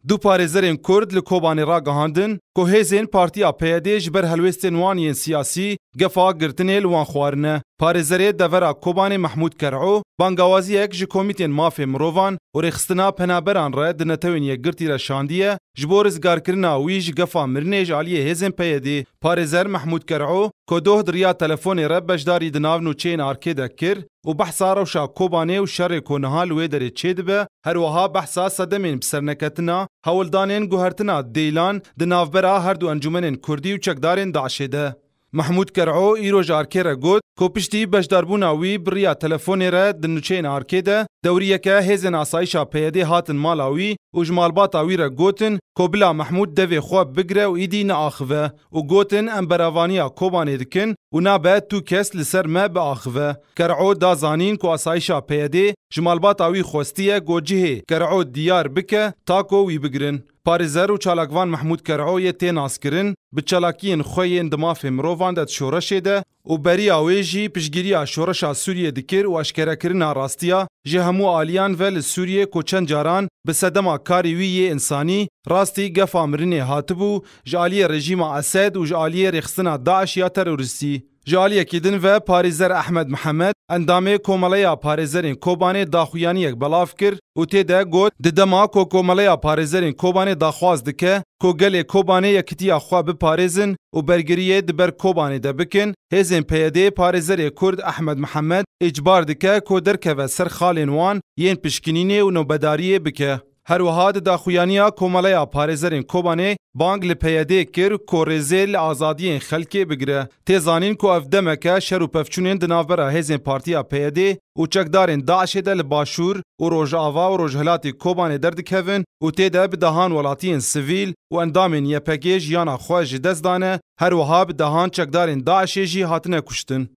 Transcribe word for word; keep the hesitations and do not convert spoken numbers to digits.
Du parêzerên Kurd li Kobanê ragihandin ku hêzên Partiya P Y D ji ber helwêstên wan yên siyasî gefa girtinê li wan xwarine. Parêzerê devera Kobanê Mehmûd Ker'o bangawaziyek ji Komîtên Mafê Mirovan û Rêxistina Penaberan re di Netewên Yekgirtî re şandiye, ji bo rizgarkirina wî ji gefa mirinê ji aliyê hêzên P Y D. Parêzer Mehmûd Ker'o, ku doh di riya telefonê re beşdarî di nav nûçeyên Arkê de kir û behsa rewşa Kobanê û şerê ku niha li wê derê çêdibe, her wiha behsa sedemên bi serneketina hewldanên guhertina Deylan di navbera her du encûmenên Kurdî û çekdarên DAIŞê de. Mehmûd Ker'o îro ji Arkê re got ku piştî beşdarbûna wî bi riya telefonê re di nûçeyên Arkê de, dewriyeke hêzên asayişa P Y D hatin mala wî û ji malbata wî re gotin ku bila Mehmûd devê xwe bigire û îdî neaxive û gotin, em beravaniya Kobanê dikin û nabe tu kes li ser me biaxive. Ker'o da zanîn ku asayişa P Y D ji malbata wî xwestiye ku cihê Ker'o diyar bike ta ku wî bigirin. Parêzer û çalakvan Mehmûd Ker'o yê tê naskirin, bi çalakiyên xwe yên di mafê mirovan de di şoreşê de û beriya wê jî piştgiriya şoreşa Sûriyê dikir û eşkerekirina rastiya ji hemû aliyan ve li Sûriyê ku çend caran bi sedema karê wî yê însanî rastî gefa mirinê hatibû, ji aliyê rejîma Esed û ji aliyê rêxistina DAIŞ ya terorîstî. Ji aliyekî din ve parêzer Ehmed Mihemed, endamê Komeleya Parêzerên Kobanê daxuyaniyek belav kir û tê de got, di dema ku Komeleya Parêzerên Kobanê daxwaz dike ku gelê Kobanê yekitiya xwe biparêzin û bergiriyê di ber Kobanê de bikin, hêzên P Y D parêzerê Kurd Ehmed Mihemed îcbar dike ku derkeve ser xalên wan yên pişkinînê û nobedariyê bike. Her wiha di daxuyaniya Komeleya Parêzerên Kobanê bang li P Y D kir ku rêzê li azadiyên xelkê bigire. Tê zanîn ku ev demeke şer û pevçûnên di navbera hêzên Partiya P Y D û çekdarên DAIŞê de li Başûr û Rojava û Rojhilatê Kobanê derdikevin û tê de bi dehan welatiyên sivîl û endamên Y P G jiyana xwe ji dest dane, her wiha bi dehan çekdarên DAIŞê jî hatine kuştin.